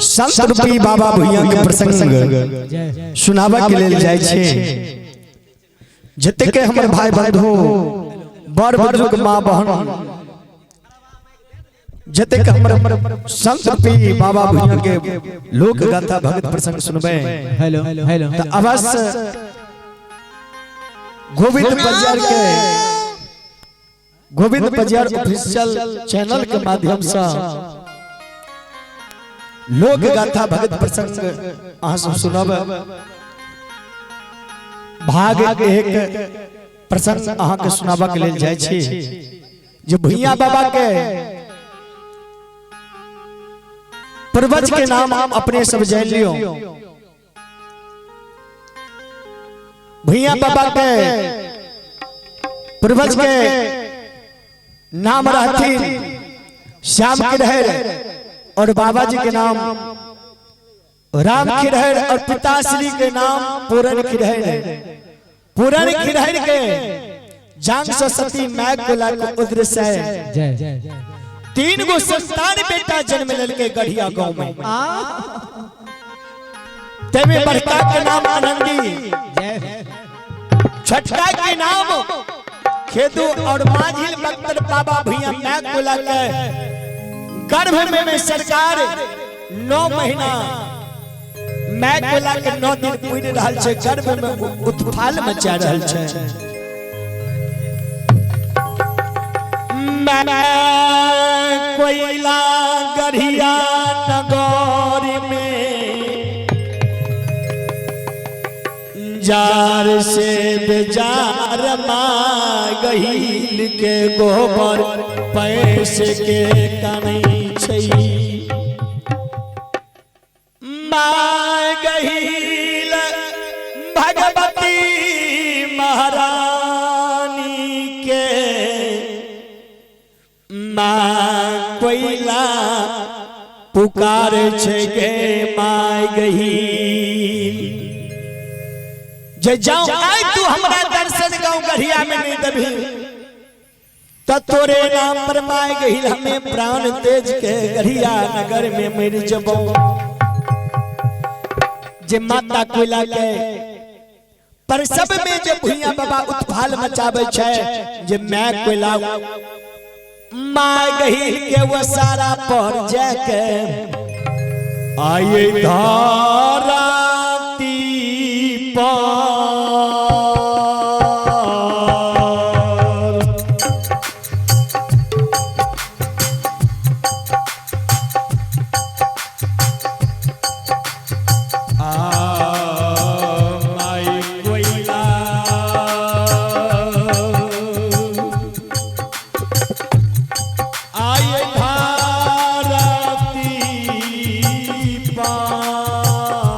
संत रूपी बाबा भैया के प्रसंग सुनाबऽ के लेल जाइ छी। जतेक हमर भाई बंधु बड़ बुजुर्ग माँ बहन जतेक हमर संत रूपी बाबा भैया के लोक गाथा भगत प्रसंग सुनबै हेलो हेलो तऽ अवश्य गोविंद बजार के गोविंद बजार ऑफिशियल चैनल के माध्यम से लोक गाथा भगत प्रसंग अहाँ सब सुनब। भाग एक प्रसंग अहाँ के सुनाबऽ के लेल जाइ छी जे भुइया बाबा के पूर्वज के नाम अपने सब जान लियो। भुइया बाबा के पूर्वज के नाम रहथिन श्याम किरहर और बाबा जी के नाम राम खिरहर और पिताश्री के नाम पूरन खिरहर। पूरन खिरहर के जांग सती मैग कोला के उद्र से जय 3 गो संतान बेटा जन्म लेलके गढ़िया गांव में। तेमे बड़का के नाम आनंदी, जय छठका के नाम खेदू और माझिल बख्तर बाबा भैया मैग कोला के गर्भ में सरकार 9 महीना मैग कोला के 9 दिन पूरि रहल छै, गर्भ में उत्फाल मचा रहल छै। मैं कोयला गढ़िया नगर में जार से बेजार मागहिल के गोबर पैसे के कनै छै। मागहिल भगवती महारानी के माँ कोयला पुकार छै गे मागहिल। जे जाओ आय तू हमरा दर्शन गाँव गढ़िया में नहीं देबही त तोरे नाम पर my गहिल हमें प्राण तेज के गढ़िया नगर में मर जबो। जे माता कोयला के पर सब में जे भुइया बाबा उत्फाल मचावे छै जे मैं कोयला my गहिल के वो सारा पर जाके आये धराती पर। आ my कोयला आये धराती पर।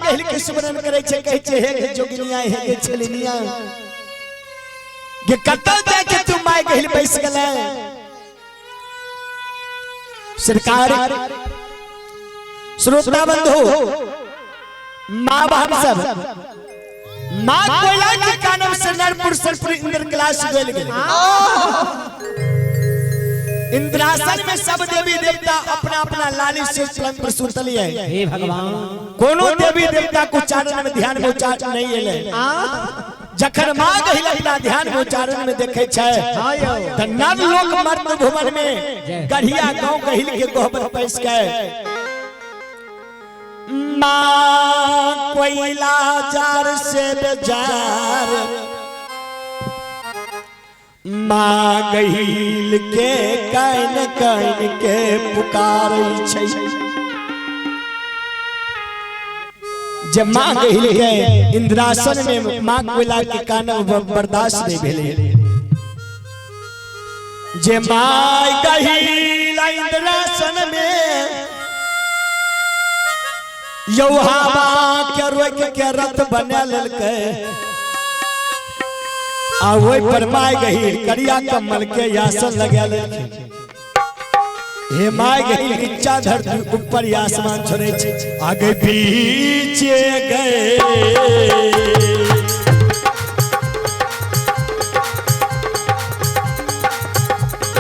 गहिल के सुमरन करे छे, कहै छे हे गे जोगिनिया, हे गे छलिनिया, गे कतौ जाके तू माय गहिल बैस गेलै। सरकार श्रोता बंधु माँ बहन सब माँ कोयला के कानम से नरपुर सरपुर इंद्र क्लास गेल गेल। इंद्रासन में सब देवी देवता अपना अपना लाली से पलंग पर सुतल है। हे भगवान, कोनो देवी देवता को उच्चारण में ध्यान में उच्चारण नहीं एले। जखन माँ गहिल अपना ध्यान में उच्चारण में देखे छै त नर लोक मर्द भुवन में गढ़िया गांव गहिल के गोहबर पैस के माँ कोयला जार से बेजार माँ गहिल के can can के पुकारै छै। जब माँ गहिल के इंद्रासन में माँ कोयला के कान बर्दाश्त नहीं भेलै। जे माँ गहिल इंद्रासन में यौहाबा के रोक के रथ बना लेलकै आ ओहि पर my गहिल करिया कमल के आसन लगा लेलखिन। हे my गहिल नीचा धरती ऊपर आसमान छोड़े छै, आगे पीछे गए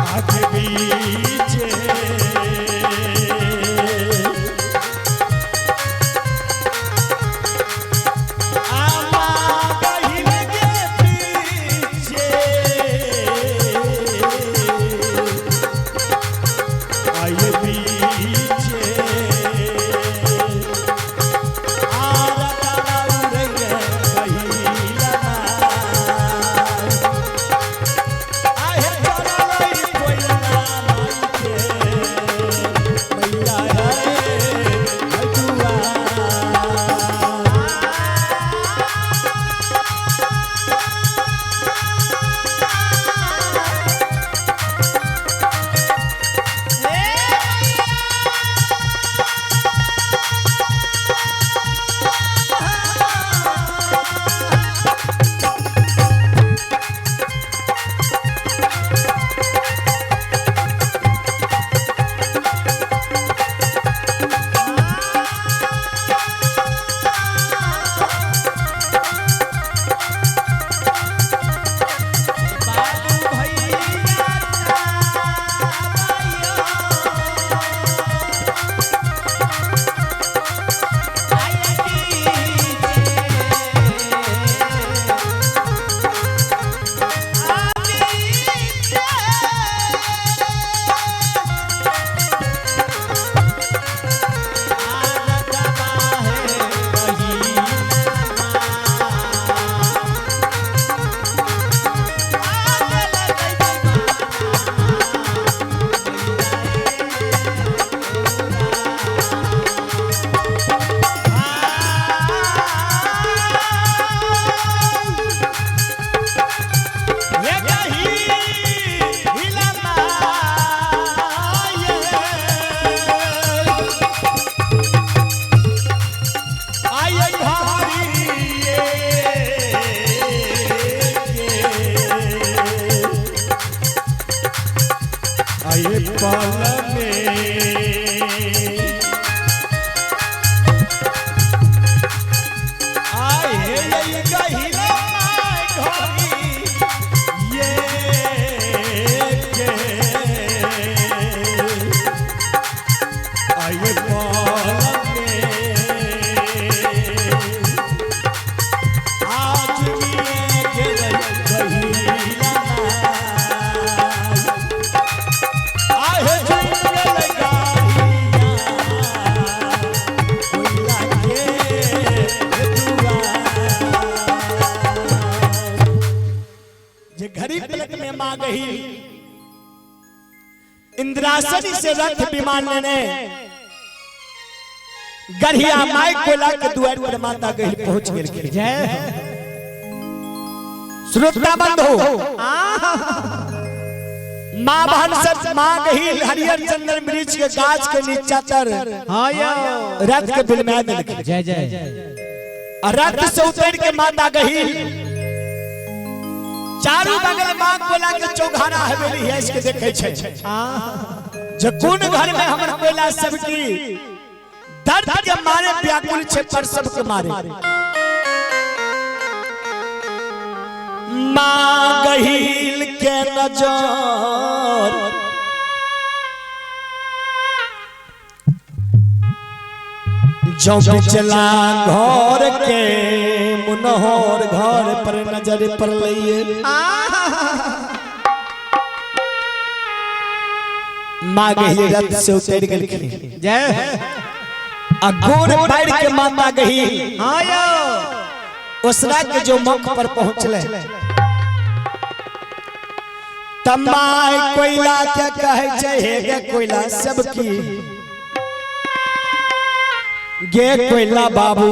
आगे पीछे आमा गहिल के पीछे आये पीछे आरा तारा उड़े गहिला आहे चललै कोयला माई के मैया रे हजुआ। ये गहिला माये आये घारिये के आये पल में आये ये गहिला my घारी ये के आये पल में आज भी गेलै गहिला my आहे झुमरल गाहिया कोयला के दुआर। जे घड़ी पलक में माँ गही इंद्रासन से रथ विमान लेने गढ़िया माई कोयला के दुआर पर माता गही पहुंच गेल। जय हो। श्रोता बंधु माँ बहन सब माँ गही हरियर चंदन वृक्ष के गाछ के नीचा तर हाँ यो। रथ के बिलमा देलखिन। जय जय। रथ से उतर के माता गही चारू बगल मांग बोला के चौघाना हवेली है, इसके देखे छे जे कोन घर में हमर कोयला सब की दर्द के मारे व्याकुल छे पर सब के मारे। मां गहील के नजर जो बिचला घर के मुनहोर घर पर नजर पर लइए। मां गही रथ से उतर गेलखिन। जय आ गोर पैर के माता गही हां यो ओसरा के जो मुख पर पहुंचले तमाय कोयला के कहे छै हे गे कोयला सब की गे कोयला बाबू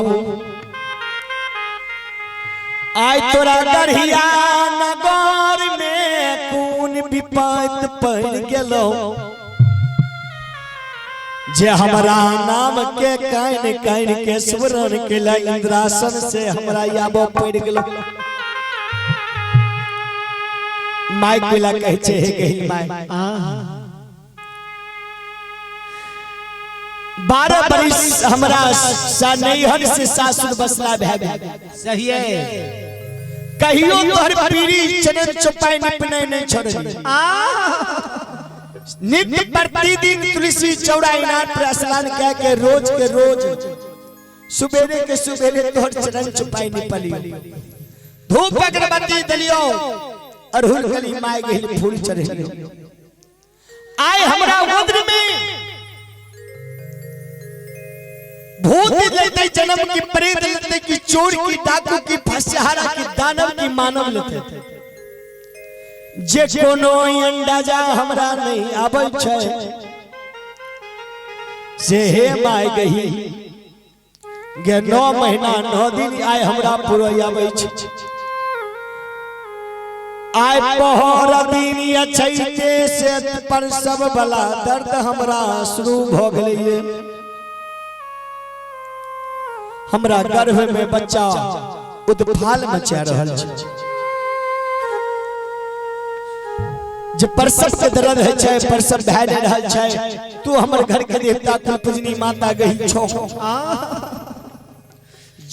आय तोरा गढ़िया नगर में कोन विपत पड़ गेलो जे हमरा नाम के कान कान के स्मरण केला इंद्रासन से हमरा आबो पड़ गेलो। My कोयला कहे छै हे गही my 12 बरिस हमरा नैहर से सासुर बसला भए गेल। सही है। कहियो तोहर पीरी चरण चौपाई निपने नहीं छोड़ली। नित्य प्रतिदिन तुलसी चौड़ा इनार पर स्नान कह के रोज सुबेरे के सुबेरे तोहर चरण चौपाई निपली। धूप अगरबत्ती दिलियो अरहुल कली my गेल फूल चढ़ेलियो। आय हमरा उद्र में भूत लेते जन्म की प्रेत लेते की चोर की डाकू की फसहारा की दानव की मानव लेते जे कोनो अंदाजा हमरा नहीं आबै छै से हे my गही गे 9 महीना 9 दिन आय हमरा पूरा आबै छै। आय पहर दिन अछैते से पर सब बला दर्द हमरा शुरू भ गेलैये। हमरा गर्भ में बच्चा उदफाल मचा रहल छै जे प्रसव के दर्द है छै प्रसव भए नहि रहल छै। तू हमर घर के देवता कुल पूजनी माता गही छो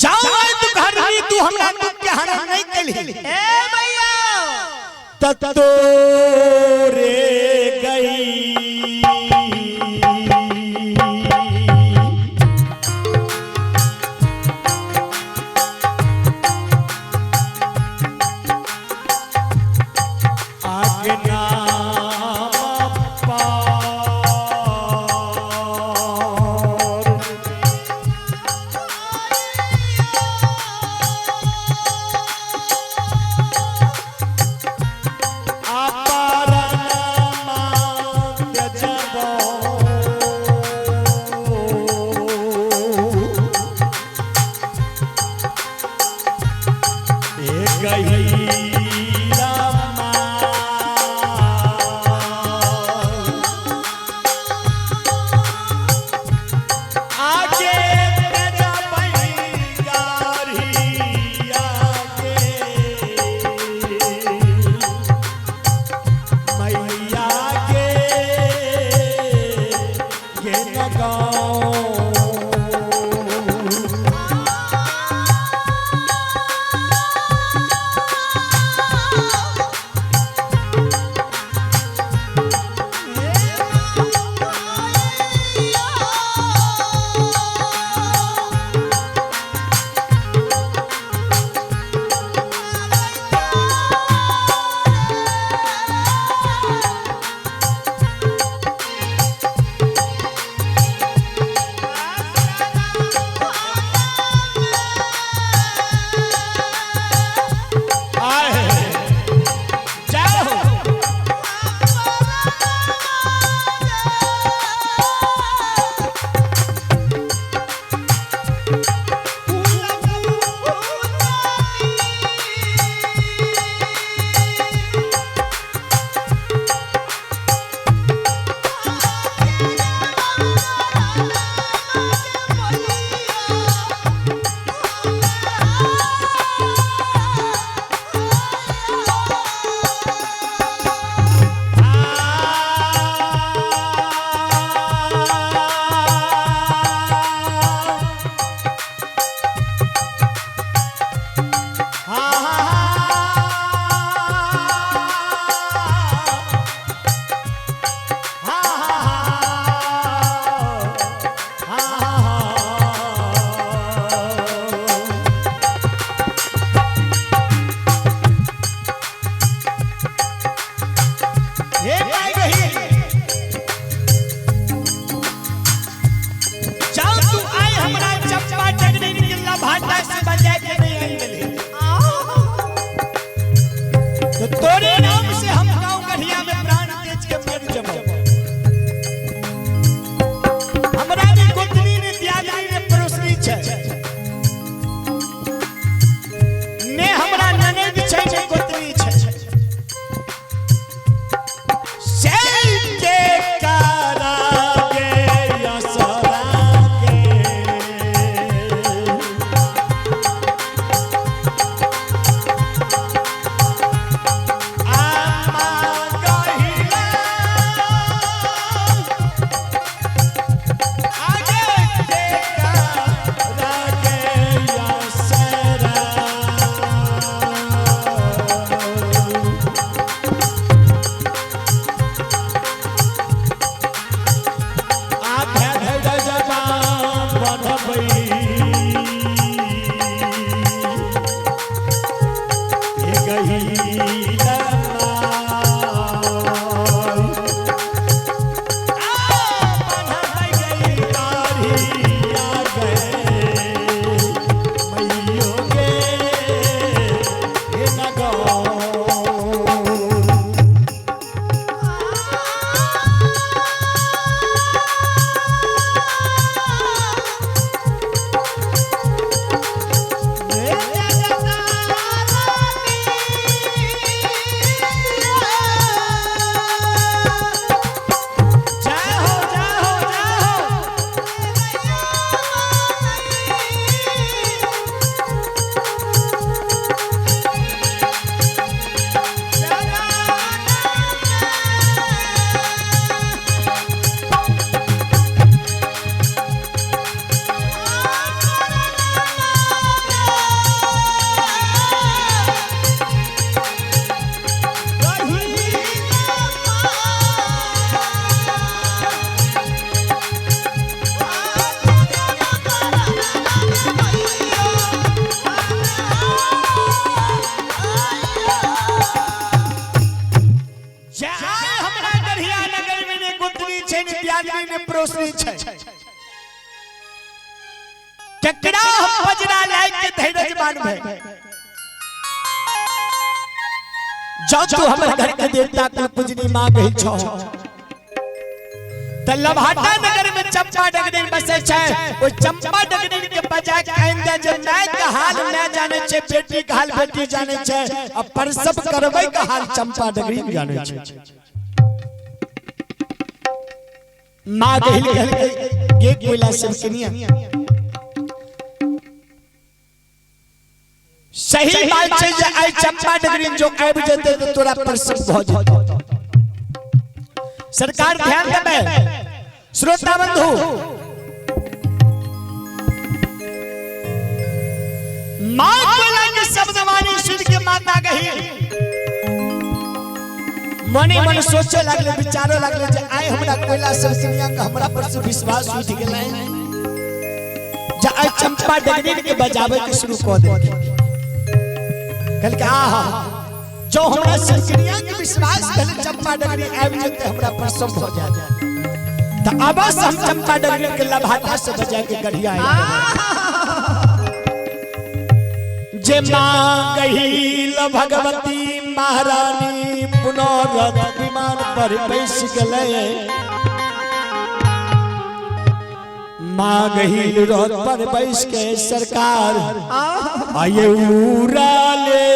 जाओ आय तू घर में तू हमरा दुख के हरण नहीं केलही। ए भैया त तोरे गई गही जय हो जय हो जय हो। जय हमरा गढ़िया नगर में ने गोत्री छै ने दियादनी ने पड़ोसनी छै। केकरा हम बजरा लाय के धैर्य मानबै? जब तू हमर घर के देवता के पूजनी मां गई छौ त लभाटा नगर में चंपा डगरी बसे छै। ओ चंपा डगरी के बजा के आइन दे जे माय के हाल मैं जाने छै, बेटी के हाल बेटी जाने छै, आ परसब करबै के हाल चंपा डगरी जाने छै। मां गहिल कहल गे कोयला सब कनिया सही बात छै जे आइ चंपा डगरी जो आबि जेतै त तोरा परसब भ जेतै। सरकार ध्यान देबै श्रोता बंधु, मां कोयला के शब्द वाणी सुन के माता गही मने मन सोचे लागले, विचारे लागले जे आइ हमरा कोयला सब दुनिया के हमरा पर से विश्वास उठ गेलै जे आइ चंपा डगरी के बजावे के शुरू क दे। कहलकै आहा जो हमरा सिरकनिया के विश्वास भेल चंपा डगरी आबि जेतै हमरा पर सब भ जाय त अवश्य हम चंपा डगरी के लभाटा से बजा के गढ़िया आइ जे मां गहील भगवती महारानी पुनः रथ विमान पर बैस गेलै। मां गहील रथ पर बैस के सरकार आये उड़ा ले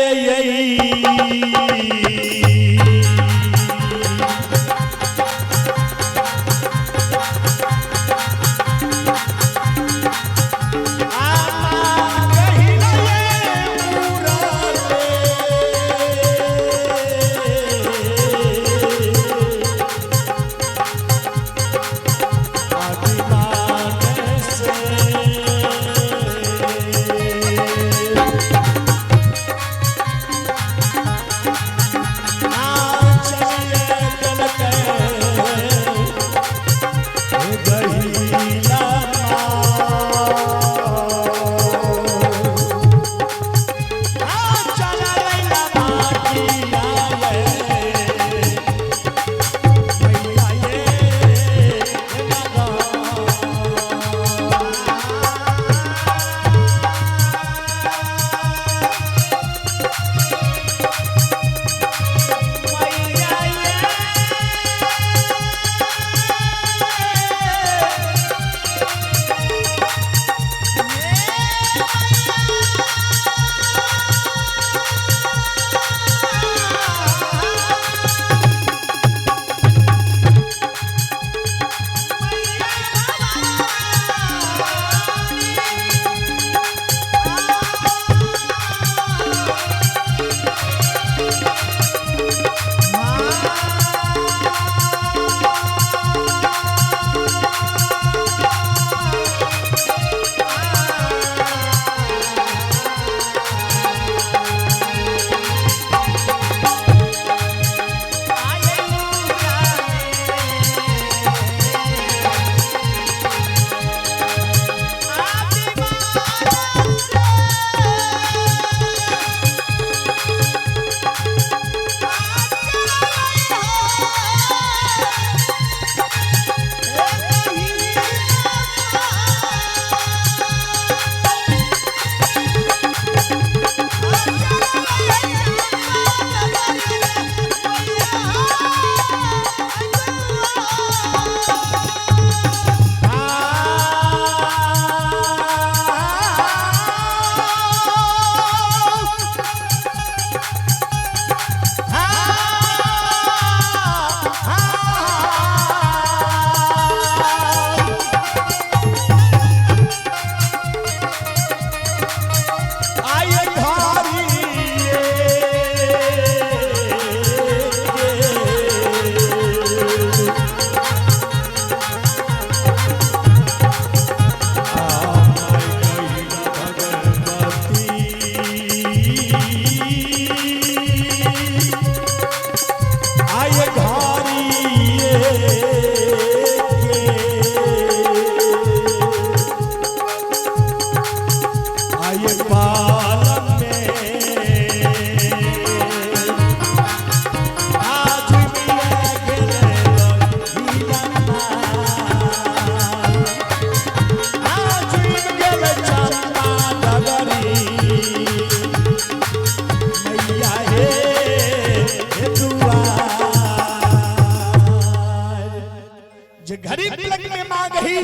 पलक में मां गई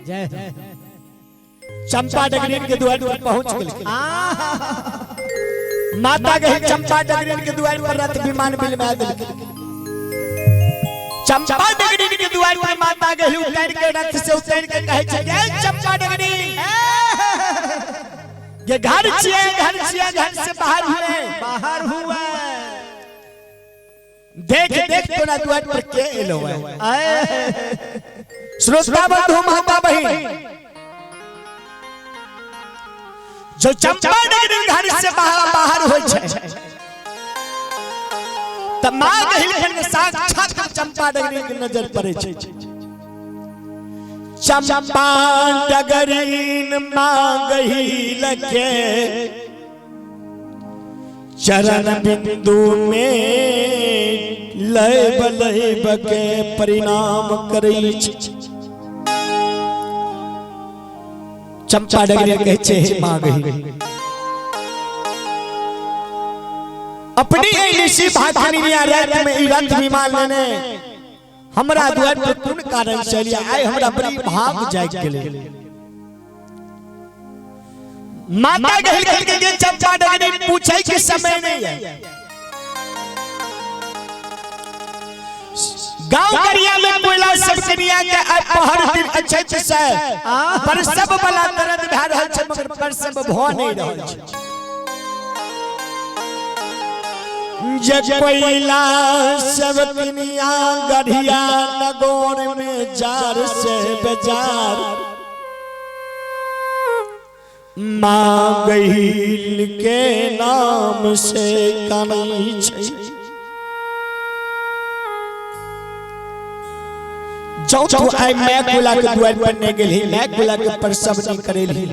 जय चंपा डगरीन के द्वार पर पहुंच गेल। माता गई चंपा डगरीन के द्वार पर रथ विमान बिल में दिल। चंपा डगरीन के द्वार पर माता गई उतर के रथ से उतर के कहे छै, "ए चंपा डगरीन, ये घर छिए, घर छिए, घर से बाहर हुए, बाहर हुआ। देख देख तोरा द्वार पर के एलो है।" श्रोता बंधु माता बहिन, जो चंपा डगरीन घर से बाहर बाहर होय छै त मां गहिल के साक्षात चंपा डगरीन के नजर पड़े छै। चंपा डगरीन मां गहिल के चरण बिंदु में लय बलय के परिणाम करै छै। चंपा डगरीन कहै छै, हे मां गही, अपनी ऋषि भाखनिया रात में ई रथ विमान लेने हमरा द्वार पर कोन कारण चलिया आइ हमरा बड़ी भाग जाग गेलै। माता गहिल के के चंपा डगरीन पूछै के समय नहीं है। गांव करिया में कोयला सब कनिया के आइ पहर दिन अछैत से पर सब वाला दर्द भए रहल छै, मगर पर सब भ नहीं रहल छै। जे कोयला सब कनिया गढ़िया नगोर में जार से बेजार मां गहिल के नाम से कनै छै। जौ तू आइ मैं कोयला के द्वार पर नहीं गेलही, मैं कोयला के प्रसव नहीं करेलही,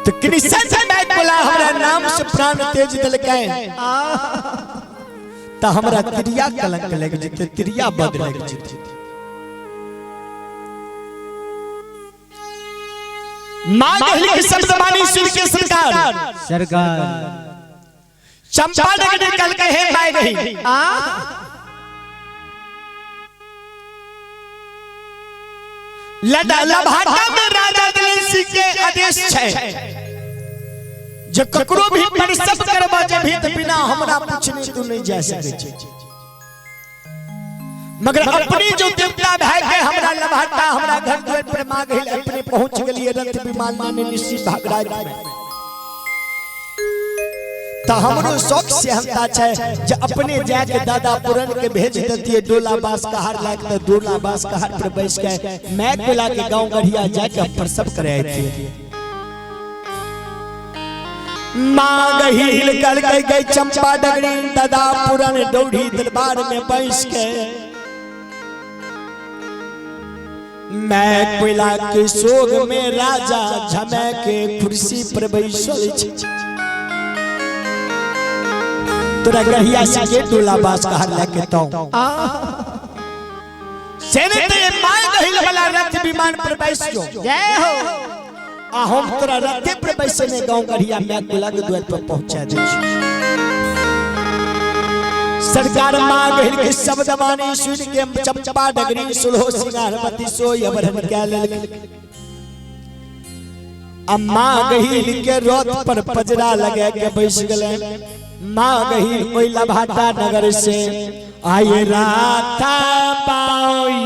तो कृष्ण से मैं कोयला हमरा नाम से प्राण तेज देलकै त हमरा त्रिया कलंक लग जेतै, त्रिया बद लग जेतै। मां गहिल के शब्द वाणी सुन के सरकार सरकार चंपा डगरी कल के, हे my गही, लभाटा में राजा दिलीप सिंह के आदेश छै जे ककरो भी प्रसव करबा जेबही त बिना हमरा पूछने तू नहीं जा सकै छै। मगर अपनी जो देवता भाई के हमरा लभाटा हमरा घर द्वार पर मां गहिल अपने पहुंच गेलिए रथ विमान माने निश्चित भागराज में, त हमरो शौक से हमता छै जे अपने जाके दादा पुरन के भेज देतिए डोला बास कहार लाग त डोला बास कहार पर बैस के मैं कोला के गांव गढ़िया जाके प्रसव करे आइतिए। मां गहिल कल के गई चंपा डगरी दादा पुरन डौढ़ी दरबार में बैस के मैं कोयला के शोग में राजा झमे के कुर्सी पर बैसल छै। तोरा गहिया से के डोला बास कहार लेके तो सेने ते my गहिल वाला रथ विमान पर बैस जो, जय हो। आ हम तोरा रथे पर बैसने गांव गढ़िया मैं कोयला के द्वार पर पहुंचा दे। सरकार मां गहिल के शब्द वाणी सुन के चंपा डगरी सुलहो सिंगारमती सोई अबरन कै लेल। अम्मा गहिल के रथ पर पजरा लगा के बैस गले। मां गहिल ओइ लभाटा नगर से आये राता पाई।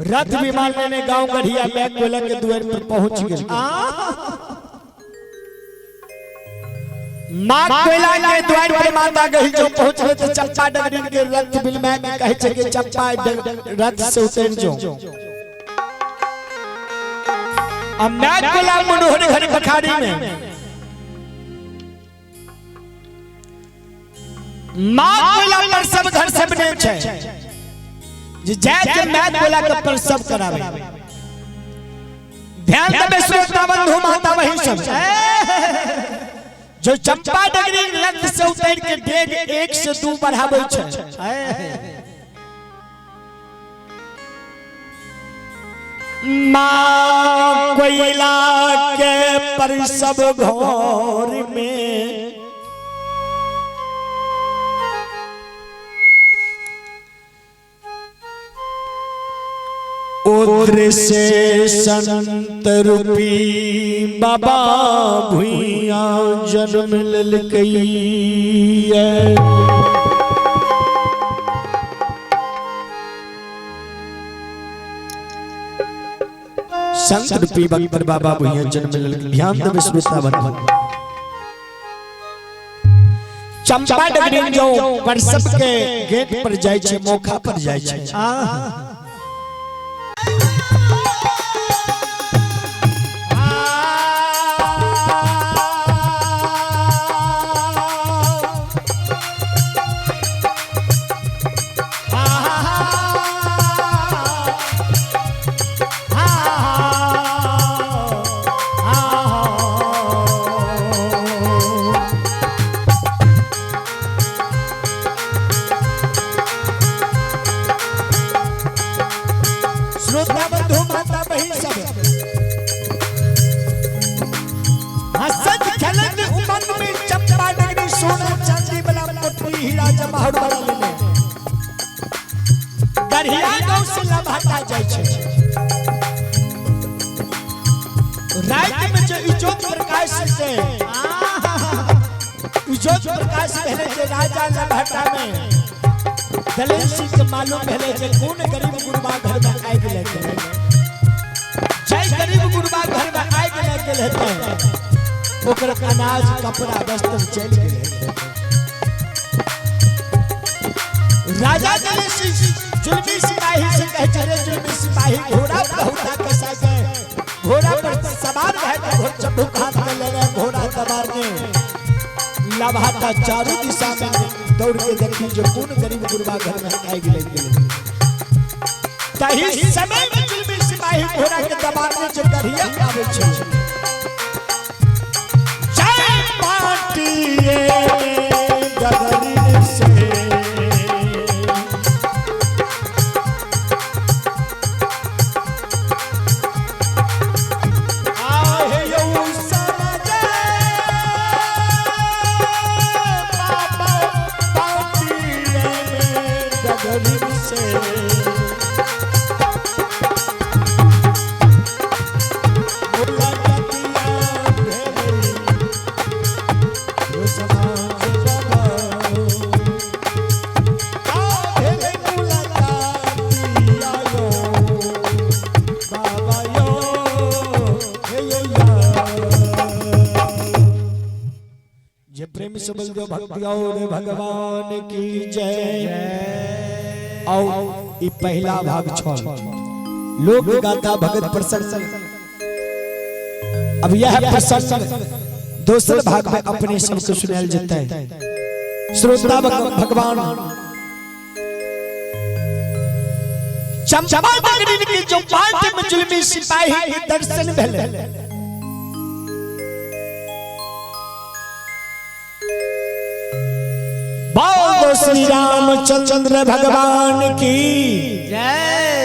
रथ विमान लेने गांव गढ़िया में कोयला के दुआर पर पहुंच गेल। माँ कोयला के द्वार पर माता गही जो पहुंचले तो चंपा डगरी के रथ बिल में के कहे छे कि चंपा रथ से उतर जो। अब मैं कोयला मनोहर घर बखारी में माँ कोयला पर सब घर सब ने छे जे जाय के मैं कोयला के पर सब करावे। ध्यान देबे श्रोता बंधु माता वही सब जो चंपा डगरी रथ से उतर के डेग 1 से 2 बढ़ावे छे। माँ कोयला के पर सब घर में उधर से संत रूपी बाबा भुइया जन्म ललकई। संत रूपी भक्त बाबा भुइया जन्म ललकई। ध्यान देवे श्रोता बंधु, चंपा डगरी जो पर सबके गेट पर जाय छे, मोखा पर जाय छे। श्रोता बंधु माता बहिन सब हसत खेलत उमंग में चंपा डगरी सोना चांदी वाला मोटरी हीरा जवाहर वाला लेने गढ़िया गांव से लभाता जाय छे। रात में जो इजोत प्रकाश से इजोत प्रकाश भेले जे राजा लभाता में दलेर सिंह के मालूम भेले जे कोन गरीब गुरबा घर में आगि लागि गेलै। जय गरीब गुरबा घर में आगि लागि गेल हेतै ओकर अनाज कपड़ा वस्त्र चलि गेल हेतै। राजा दलेर सिंह जुल्मी सिपाही से कहै छै, रे जुल्मी सिपाही घोड़ा बहुता कसा के घोड़ा पर सवार भए के घोड़ चबुक हाथ में लेने घोड़ा दबारने लभाता चारू दिशा में दौड़ के देखी जो कोन गरीब गुरबा घर में आगि लागि गेल। तही समय में जुल्मी सिपाही घोड़ा के दबारने जो गढ़िया आबै छै। जय पाटिए डगरी से आहे यौ समझे बाबा पाटिए डगरी से। जे प्रेम से बोल दो भक्ति और भगवान की जय। आओ ई पहला भाग छल लोक गाथा भगत प्रसंग। अब यह प्रसंग दोसर भाग में अपने सबके सुनायल जेतै। श्रोता भगवान चंपा नगरी के जो बाट में जुल्मी सिपाही के दर्शन भेले बोलो श्री रामचंद्र भगवान की जय।